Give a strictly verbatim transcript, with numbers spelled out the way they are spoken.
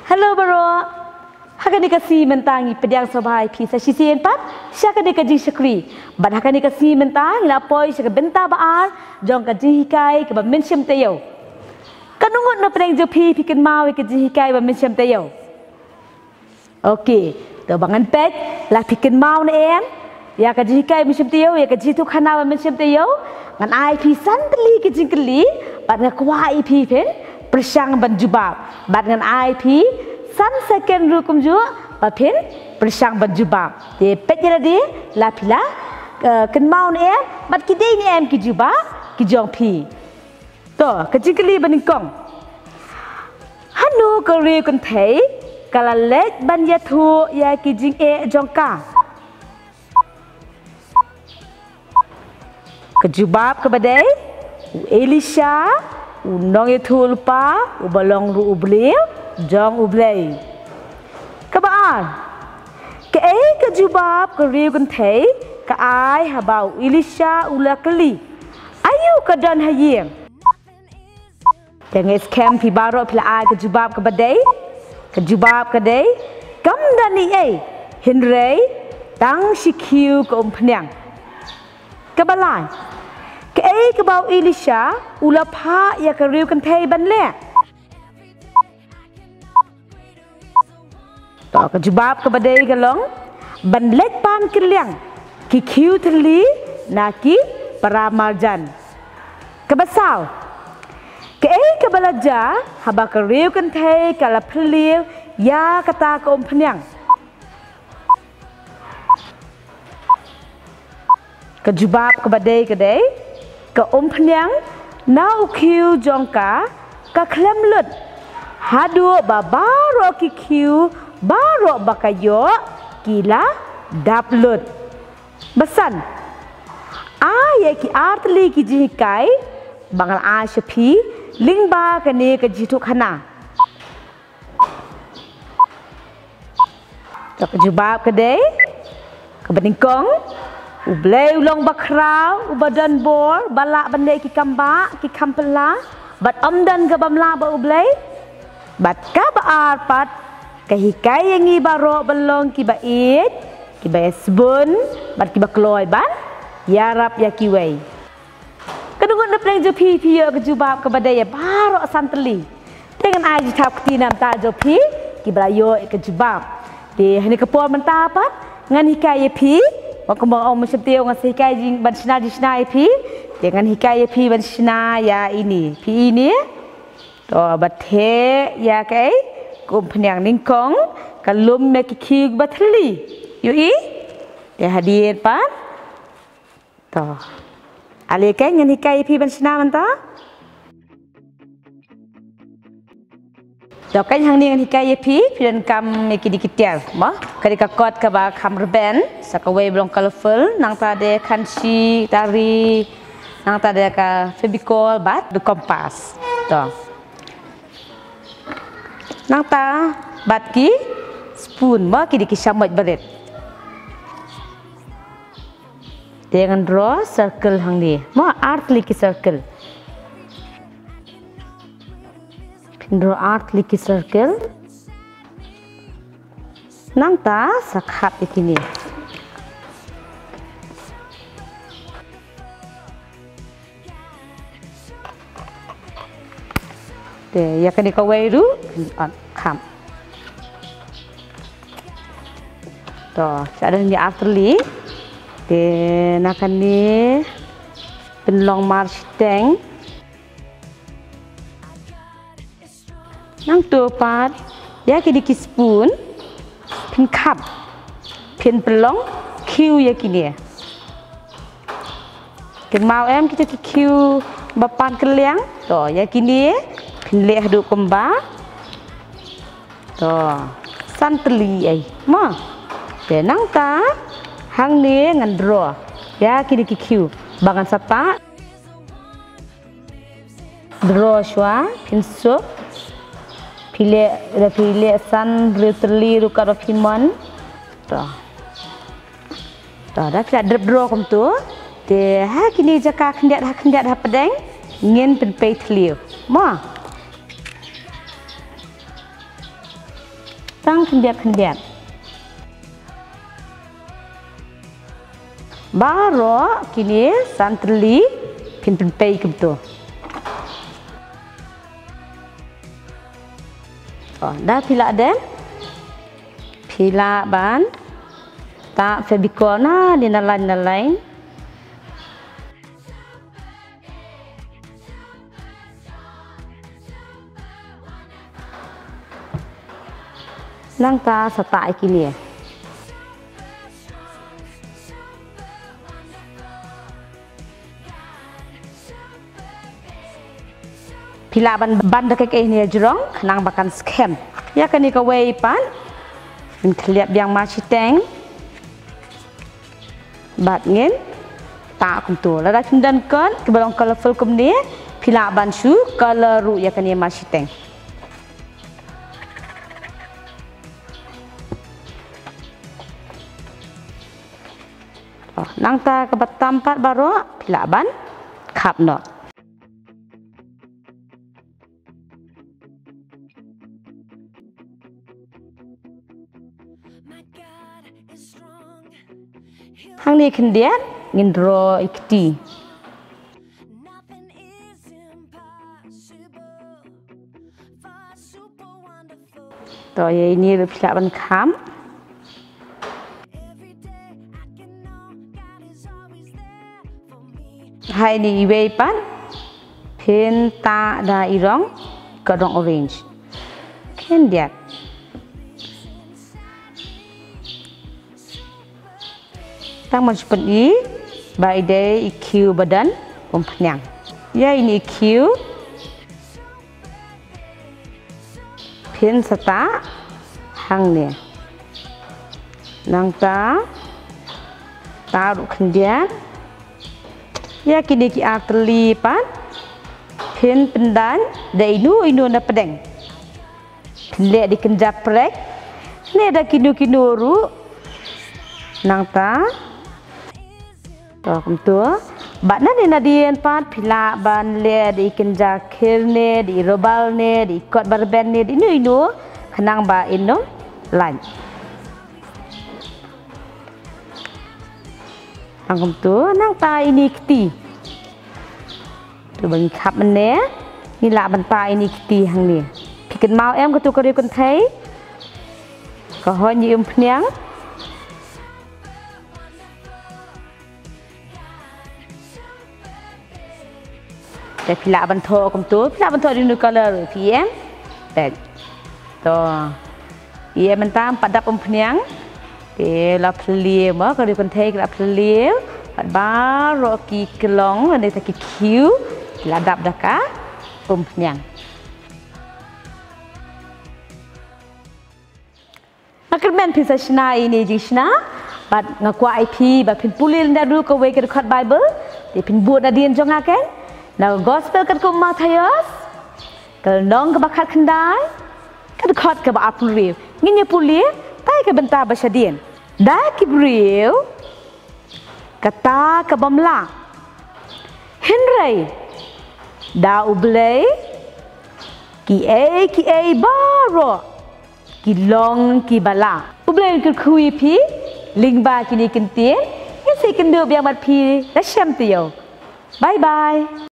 Hello baroh. Ha kane ka sngi mynta ngi pdiang sngewbha ïa phi sa shisien pat sha kane ka jingshakri. Bad ha kane ka sngi mynta ngi la poi sha ka bynta ba ar jong ka jinghikai kaba mynshem taïew. Katno ngut na pdeng jong phi phi kynmaw ïa ka jinghikai ba mynshem taïew? Okay, to ba ngan peit la phi kynmaw ne em ïa ka jinghikai mynshem taïew, ïa ka jingïathuhkhana ba mynshem taïew. Ngan ai phi san tylli ki jingkylli bad nga kwah ïa phi phin pyrshang ban jubab. Bad ngan ai phi san second ruh kumjuh ba phin pyrshang ban jubab. Te peit ïa lade la phi la, eh, kynmaw ne em bad ki dei ne em ki jubab ki jong phi. To, ka jingkylli ba nyngkong. Hano ka riew kynthei ka la leit ban ïathuh ïa ki jingeh jong ka? Ka jubab kaba dei u Elisha, u nongïathuhlypa uba long ruh u briew jong U Blei. Kaba ar. Kaei ka jubab ka riew kynthei ka ai haba u Elisha u la kylli? Aïu ka don ha ïing? Te nga ngeit skhem phi baroh phi la ai ka jubab kaba dei. Ka jubab ka dei, kam don ei ei, hynrei tang shi khiew ka umphniang. Kaba lai. Kaei kaba u Elisha u la phah ïa ka riew kynthei ban leh? To, ka jubab kaba dei ka long ban leit pan kylliang ki khiew thylli na ki paramarjan. Kaba saw. Kaei kaba la jia haba ka riew kynthei ka la phylliew ïa kata ka umphniang? Ka jubab kaba dei ka dei, ka umphniang na u khiew jong ka ka khlem lut haduh ba baroh ki khiew baroh ba ka ïoh ki la dap lut. Ba san. Ai ïa ki ar tylli ki jinghikai ba nga la ai sha phi lyngba kane ka jingïathuhkhana. To, ka jubab ka dei, kaba nyngkong, U Blei u long ba khraw, uba don bor, ba lah ban leh ki kam bah, ki kam phylla, bad ym don kaba ym lah bad U Blei. Bad kaba ar pat, ka hikai ïa ngi baroh ban long kiba ïeit, kiba ïasbun, bad kiba kloi ban ïarap ïa kiwei. Katno ngut na pdeng jong phi phi ïoh ka jubab kaba dei ïa baroh san tylli? Te ngan ai jingthap kti na bynta jong phi kiba la ïoh ïa ka jubab. Te ha kane ka por mynta pat ngan hikai ïa phi. Ba kumba ong mynsiem taïew ngan sa hikai jing ban shna jingshna ïa phi. Te ngan hikai ïa phi ban shna ïa ine. Phi ine. To, ba theh ïa kaei? Ka umphniang. Nyngkong ka lum ïa ki khiew ba thylli. Ïohi? Te hadien pat. To. Ale, kaei ngan hikai ïa phi ban shna mynta? To, kaei hangne ngan hikai ïa phi, phi donkam ïa kine ki tiar, mo? Ka dei ka kot kaba kham rben, sa kawei ba long colourful, nangta dei khanshi, tari, nangta dei ka Fevicol bad ka compass. To. Nangta bad ki spoon, mo, ki dei ki shamoit barit. Te ngan draw circle hangne. Mo, ar tylli ki circle. Phin draw ar tylli ki circle. Nangta sa khap ïa kine. Te ïa kane kawei ruh, ah, kham. To, sa don ïa ar tylli. Te na kane pynlong mar shiteng. Nangta pat ïa kine ki spoon phin khap, phin pynlong khiew ïa kine. Kynmaw em kita ki khiew ba pan kylliang? To, ïa kine phin leh haduh kumba. To, san tylli ei. Mo. Te nangta hangne ngan draw ïa kine ki khiew ba ngan sa tah. Draw shuwa, phin suk. Phi leh, da phi leh san hynriew tylli ruh katba phi mon. To. To, da phi la dep draw kumto. Te ha kine jaka khyndiat ha khyndiat ha pdeng ngin pynpei thliew. Mo. Tang khyndiat khyndiat. Baroh kine san tylli phin pynpei kumto. Oh, da phi lah dep. Phi lah ban tah Fevicol na di na lain na lain. Nangta sa tah ïa kine. Phi lah ban ban da kaei kaei hangne jrong khnang ba kan skhem. Ïa kane kawei pat ngin khylliap biang ma shiteng. Bad ngin tah kumto. Lada phim don kot kiba long colorful kumne, phi lah ban shu color ruh ïa kane ma shiteng. Oh, nangta kaba tam pat baroh phi lah ban khap noh. Hangne khyndiat ngin draw ïa kti. To, ïa ine ruh phi lah ban kham. Ha ine iwei pat phin tah da i rong, ka rong orange. Khyndiat. Tang ban shu pyni ba i dei i khiew ba don umphniang. Ïa ine i khiew phin sa tah hangne. Nangta tah ruh khyndiat. Ïa kine ki ar tylli pat phin pyndait da ino ino na pdeng. Phin leh da i kynja prek ne da kino kino ruh. Nangta to kumto. Bad nangne nadien pat phi lah ban leh da i kynja khir ne, da i rubber ne, da i kot ba rben ne, da ino ino khnang ba in ym lait. Tang kumto, nangta ine i kti. To ba ngi khap mynne, ngi lah ban tah ine i kti hangne. Phi kynmaw em kato ka riew kynthei? Ka hoi ïa i umphniang. Te phi lah ban thoh kumto, phi lah ban thoh da ino i color, phi em? Peit. To. Ïa mynta ym pat dap umphniang. Te la phylliew mo, ka riew kynthei ka la phylliew. Bad baroh ki klong lane ta ki khiew ki la dap da ka umphniang. Nga kyrmen phin sa shna ïa ine i jingshna bad nga kwah ïa phi ba phin pule lyndet ruh kawei ka dkhot Baibl. Te phin bud nadien jong nga kein na ka Gospel katkum u Mathaios, ka lynnong kaba khatkhyndai, ka dkhot kaba arphew hynriew. Ngin ïa pule tai ka bynta ba shadien. Da ki briew kata ka bym lah, hynrei da U Blei kiei kiei baroh ki long kiba lah. U Blei un kyrkhu ïa phi lyngba kine ki ktien. Ngin sa ïakynduh biang bad phi da shem taïew. Bye bye.